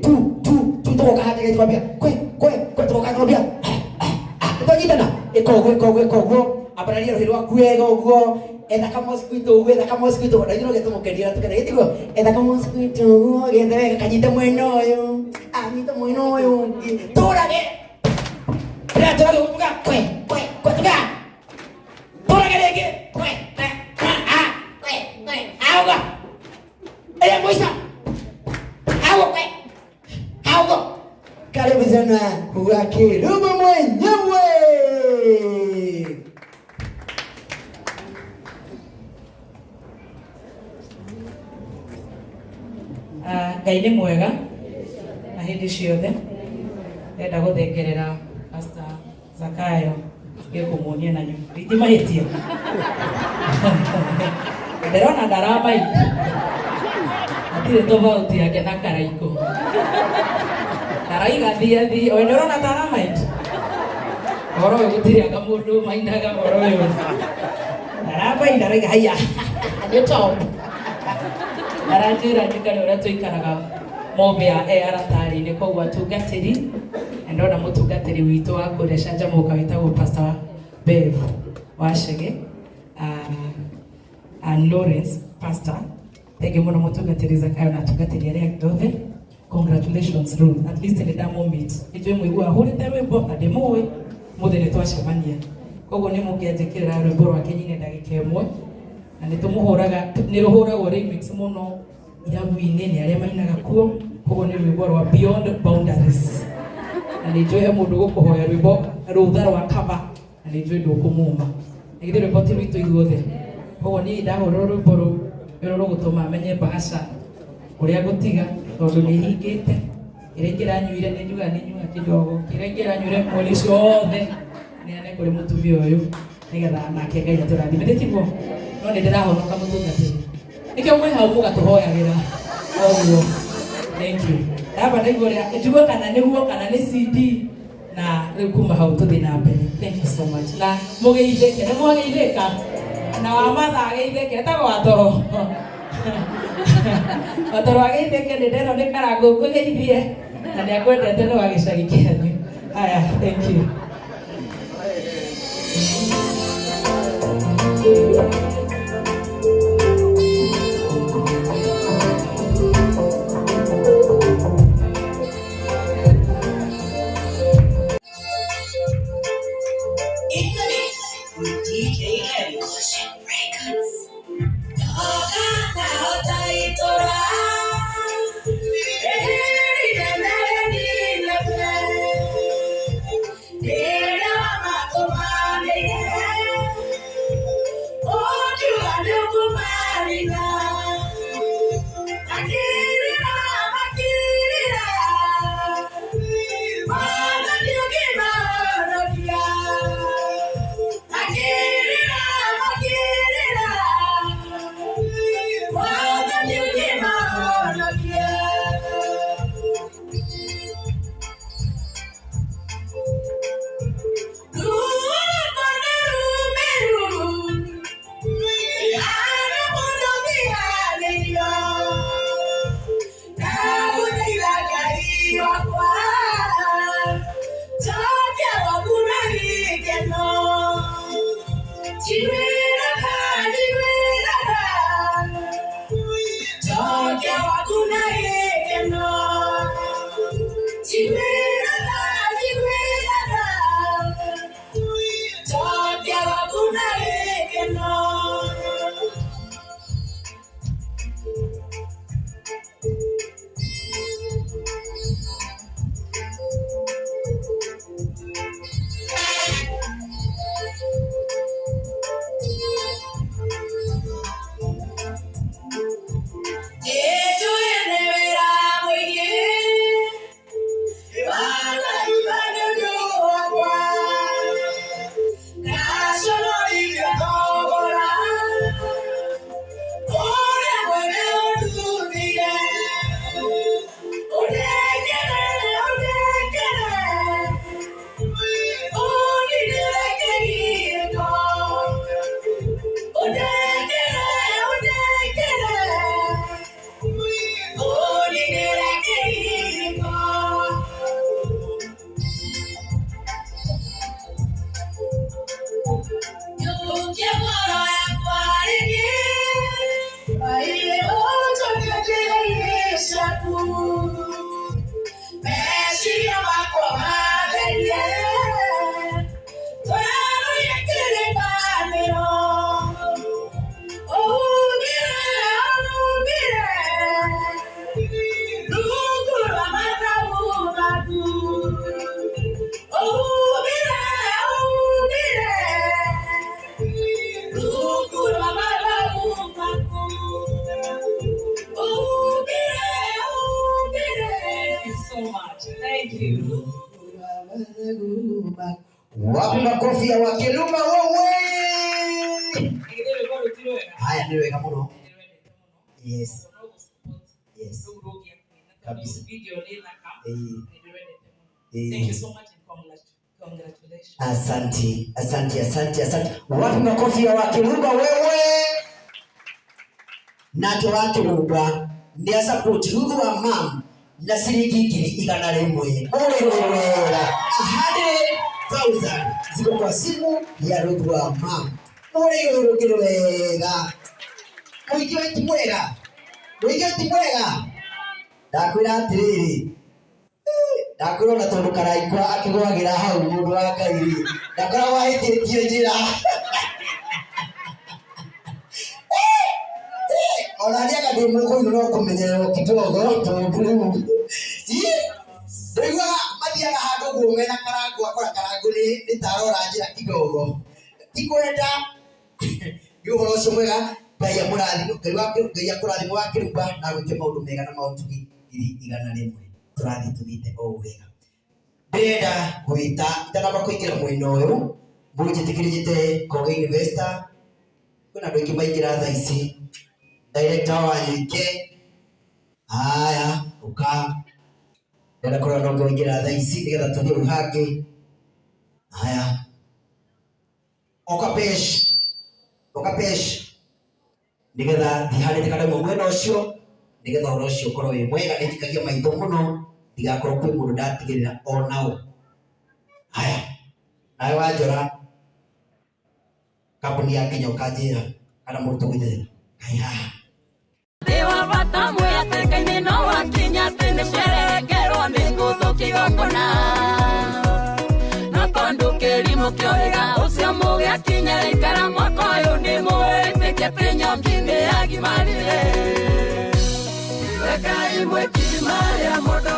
Tu tu tu tũgoka haha twambia kwe kwe kwe tũgoka twambia twanyitana ĩka ũguo ĩka ũguo ĩka ũguo ambararia rũhĩ rwaku wega ũguo etha ka mosquito ũguo etha ka mosquito na ithuĩ no gĩtũmũkenia na tũkena gĩtiguo etha ka mosquito ũguo gethe wega kanyite mwena ũyũ anyite mwena ũyũ ũngĩ tũrage rĩrĩa tũrage ũguo tuga kwe kwe kwe tuga tũrage rĩngĩ kwe kwe kwe a kwe kwe a ũguo ĩrĩa mũico a ũguo kwe a ũguo. Karibu sana wa Kirubu mwenyewe. Ah, Ngai nĩ mwega na hĩndĩ ciothe ndenda gũthengerera Pastor Zakayo gĩkũmuonia na nyuma ndingĩmahĩtia ndĩrona ndaramaindi hatirĩ tofauti yake na karaiko ndaraiga thiathi oe ndĩrona ta aramaindi ũhoro ũyũ gũtirĩ anga mũndũ maindaga ũhoro ũyũ ndaramainda araiga haiya nĩ top aranjĩra njikare ũrĩa tũikaraga Mobea e aratarĩ-inĩ koguo atungatĩri na ndona mũtungatĩri witũ wa kũrĩa Canjamũka wĩtagwo Pastor Bev Wachege and Lawrence Pastor thank you mũno mũtungatĩri Zakayo na atungatĩri arĩa angĩ othe. Congratulations Ruth, at least nĩ ndamũmeet nĩnjũĩ mũigua ahũrĩte rwĩmbo na ndĩmũĩ mũthĩ nĩ twacemania koguo nĩ mũngĩanjĩkĩrĩra rwĩmbo rwake nyine ndagĩka ĩmwe na nĩ tũmũhũraga nĩ rũhũragwo remix mũno irabu-inĩ nĩ arĩa mainaga kuo koguo nĩ rwĩmbo rwa Beyond Boundaries na nĩ njũĩ he mũndũ gũkũhoya rwĩmbo rũtha rwa cover na nĩ njũĩ ndũkũmuma na githĩ rwĩmbo ti rwitũ ithuothe koguo niĩ ndahũrĩrwo rwĩmbo rũu nĩ rũgũtũma menye mbaca ũrĩa ngũtiga tondũ nĩ hingĩte kĩrĩa ingĩranyuire nĩ njugaga nĩ nyua kidogo kĩrĩa ingĩranyuire mweri ũcio wothe neane kũrĩ mũtumia ũyũ nĩgetha nake Ngai atũrathime nĩ tiguo no nĩ ndĩrahonoka mũtungatĩri nĩkĩo mwĩ hau mũgatũhoyagĩra oguo thank you ndamba ndaigua ũrĩa njigue kana nĩguo kana nĩ CD na rĩu kuma hau tũthiĩ na mbere thank you so much na mũgeithĩke nĩ mwageithĩka na wa matha ageithĩke etagwo watoro watoro ageithĩke nĩ nderwo nĩ karangũ ngũgeithie na nĩ akwendete nĩ wa gĩcagi kĩanyu haya thank you. In the mix with DJ Eddie. Records. much. Thank you. Wapi makofi ya Wakiluma wewe? Githĩ rwĩmbo rũu ti rwega? Haya nĩ wega mũno. Nĩndĩrwendete mũno. Yes. Ũguo no gũ-support. Yes. Rĩu rũngĩakũina tondũ Kabisa. video nĩ thaka. Nĩndĩrwendete mũno. Thank you so much and congratulations. Asante, asante, asante, asante. Wapi makofi ya Wakilumba wewe? Nake Wakilumba nĩ asupport Ruth wa mam na ciringi 100,000. Ũrĩ wega. 100,000 ziko kwa simu ya Ruth wa mam. Ũrĩ rũngĩ wega. Mũingĩ wa ti mwega. Mũingĩ wa ti mwega. Ndakwĩra atĩrĩrĩ, ndakwĩra ona tondũ karaikwa akĩgwagĩra hau mũndũ wa Ngai rĩ, ndakoragwo ahĩtĩtie njĩra. Ona niĩ anga ndĩ mũkũyũ no kũmenyererwo kidogo tondũ rĩu ndaiguaga mathiaga handũ ũguo mena karangũ akora karangũ nĩ tarora njĩra kidogo ti kwenda. Nĩ ũhoro ũcio mwega. Ngai amũrathime, Ngai wa Ngai akũrathime wa Kĩrumba na agwĩke maũndũ mega na maũtugi 100,000. Tũrathiĩ tũthiĩte o wega. Ndĩrenda gwĩta itanamba kũingĩra mwena ũyũ, mũnjĩtĩkĩrie njĩte Koge Investor. Kwĩna andũ aingĩ maingĩra thaa ici. Director wa Nyuike, haya ũka. Ndĩrenda kũrora no ũngĩ waingĩra thaa ici nĩgetha tũthiĩ hau hangĩ. Haya, oka pesh, oka pesh, nĩgetha thiĩ harĩte kana mwena ũcio, nĩgetha ũhoro ũcio ũkorwo wĩ mwega. Nĩnjikagia maitho mũno ndigakorwo kwĩ mũndũ ndatigĩrĩra onao. Haya, nawe wanjora kambuni ya Kenya ũkanjĩra kana mũrutwo gwĩtĩra kaĩ haha. Ndĩ wa bata mwĩatĩka-inĩ no wakinya atĩ nĩ cerekerwo nĩ ngũthũkia igongona. No tondũ kĩrimũ kĩohĩga ũcio mũgĩakinya ikara mwaka ũyũ nĩ mũwĩtĩkie atĩ nyongi nĩ yagimarire. Rekai mwĩki marĩa mũndũ.